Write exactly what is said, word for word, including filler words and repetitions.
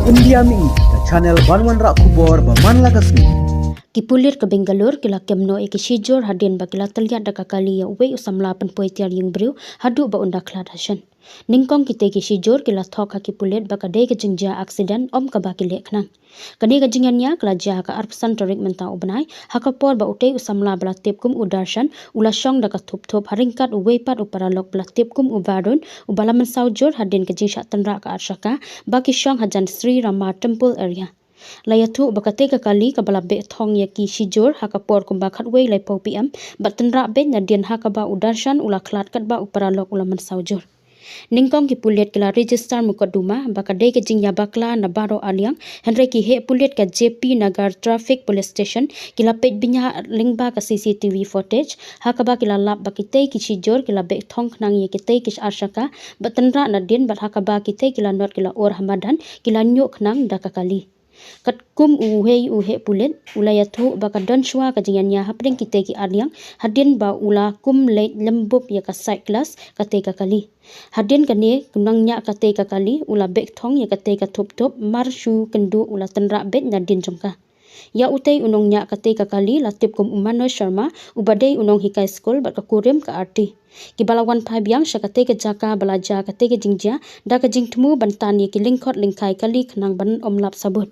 India Mihi, ka channel ban wanrah khubor ba man la ka sngi. Ki pulit ka Bangalore ki la kem noh ïa ki shijur hadien ba ki la tylliat da ka kali ïa uwei u samla pynpoi tiar ïing briew haduh ba un da khlad ha shen. Nyngkong kitei ki shijur ki la thok ha ki pulit ba ka dei ka jingjia accident, ym kaba ki leh khnang. Kane ka jingïania ka la jia ha ka arphew san tarik mynta u bnai, ha ka por ba utei u samla ba la tip kum u Darshan u la shong da ka thup thup ha ryngkat uwei pat u paralok ba la tip kum u Varun, uba la mynsaw jur hadien ka jingshah tynrah ka arshaka ba ki shong hajan Sri Rama Temple area. La ïathuh ba katei ka kali kaba la beh thong ïa ki shijur ha ka por kumba khatwei laiphew P M, bad tynrah beit nadien ha kaba u Darshan u la khlad katba u paralok u la mynsaw jur. Nyngkong ki pulit ki la register mukotduma ba ka dei ka jingïabakla na baroh arliang, hynrei ki heh pulit ka J P Nagar Traffic Police Station ki la peit bniah lyngba ka C C T V footage, ha kaba ki la lap ba kitei ki shijur ki la beh thong khnang ïa kitei ki arshaka, bad tynrah nadien, bad ha kaba kitei ki lanot ki la ur ha madan ki la ñiuh khnang da ka kali. Katkum uwei u heh pulit, u la ïathuh ba ka don shuwa ka jingïania hapdeng kitei ki arliang, hadien ba u la kum leit lem bup ïa ka side glass katei ka kali. Hadien kane, u nongñiah katei ka kali u la beh thong ïa katei ka thup thup, mar shu kynduh u la tynrah beit nadien jong ka. Ïa utei u nongñiah katei ka kali la tip kum u Manoj Sharma, uba dei u nonghikai skul bad ka kurim ka Arti. Kiba la wan phai biang sha katei ka jaka ba la jia katei ka jingjia da ka jingthmu ban tan ïa ki lyngkhot lyngkhai kali khnang ban ym lap sabut.